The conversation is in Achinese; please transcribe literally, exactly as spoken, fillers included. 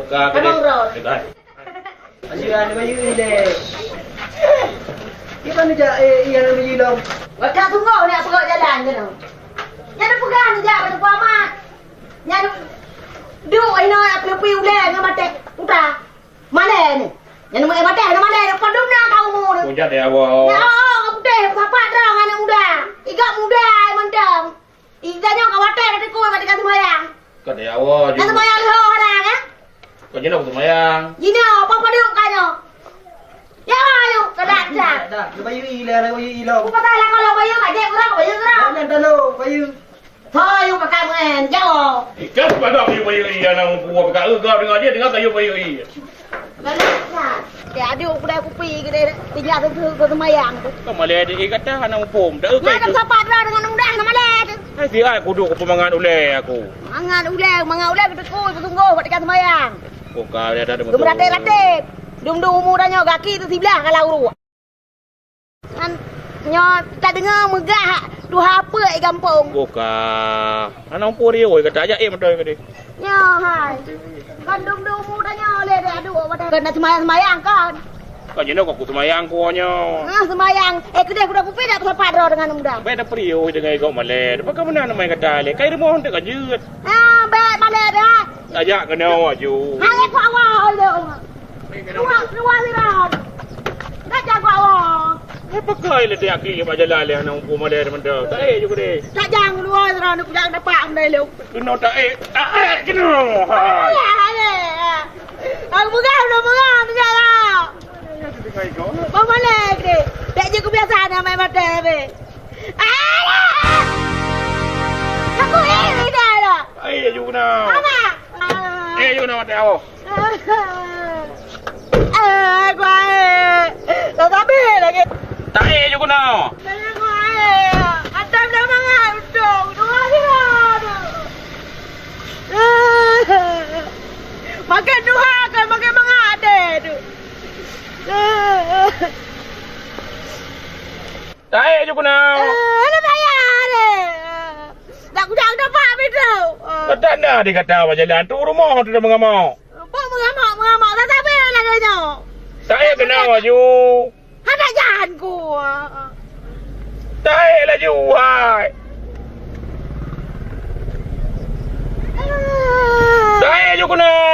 Ka, ka, Abang Ron. Ka. Asyik ada bayu ni deh. Kita ni jak, eh, iya, ada bayu dong. Wata tunggu nak pergi jalan ke no. Nyang peugah ni jak batu amat. Nyang duk inoe peulupi ulèe ngon maté puta. Malèe ni. Nyang maté, nyang maté, padum na ka umu ni. Hujat ya Allah. Ya Allah, ka putéh, sapat droe ngon aneuk muda. Iga muda ai mantong. Iga nyoe ka watèe ka teukôi bak tinggai seumayang. Ka ya Allah. Ka seumayang leuho hana, ya? Ka jinoe seumayang. Jinoe, apa padum ka nyoe? Ya, ayo, ka dak, dak. Dak, dak. Bayu i lah, bayu i lah. Ku pasal lah kalau bayu, ka jek urang, bayu urang. Jangan talo, bayu. Soe yue pakai meu'en? Jaweueb! Ikeu sibagoe yue bayeue ie, aneuk muphom ka eu gob deungoe jih, deungoe ka yue bayeue ie. Galak that. Dek aduek kudai kupi keudeh tinggai teungku keu seumayang tu. Ka malèe dek ie gata aneuk muphom, dak eu kai. Nyan sapat droe deungon mudah na malèe tu. Hai siat kuduek kupeumangat ulèe aku. Mangat ulèe, mangat ulèe beutôi, beusunggoh bak tinggai seumayang. Oh, ka ada, ada beutôi. Geumeuratép-ratép. Dum-dum umu tanyoe gaki tu siblah ka lam uruek. Nyan, nyoe tadeungoe meugah tuha peuet gampông. Boh ka. Hana muphom riweueh gata jak éh mantong keudeh. Nyoe hai. Kon dum-dum umu tanyoe lé dek aduek watèe kon na seumayang-seumayang kon. Kon jinoe kon kuseumayang ku nyoe. Ah, seumayang. Eh, keudeh kuda kupi dak sapat droe deungon muda. Bèk tapeuriôh deungon igoe malèe. Pakon meunan namai gata lé. Kai rumoh teuka jeuet. Ah, bèk malèe dah. Tajak keunoe aju. Hai ku awak. Keuluwa, keuluwa siran. Dak jago awak. Eh, peugah lé tiak klik bak jalan lé aneuk muphom malèe mantong. Taék ju keudeh. Dak jang keuluwa siran, aku jak dapat meunan lé. Keunoe taék, taék keunoe. Hai. Hai, hai. Aku peugah, belum peugah, peugah lah. Bang malèe keudeh. Dak je kebiasaan amai maté habéh. Alah! Aku iri dah lah. Ai, aju keunoe. Mama. Eh, aju keunoe maté awak. Eh, kuai. Tak habis lagi. Taék ju keunoe. Banyak kuai. Atam dah mangat untung. Dua kilo tu. Makin tuha kan makin mangat deh tu. Taék ju keunoe. Eh, ada bayar deh. Tak kudak dapat pintu. Kata na di kata bak jalan tu rumoh tu dah mengamau. Bak mengamau, mengamau. Tak sampai lagi nyoe. Taék keunoe aju. Hana jalan ku. Taék laju, hai. Taék ju keunoe.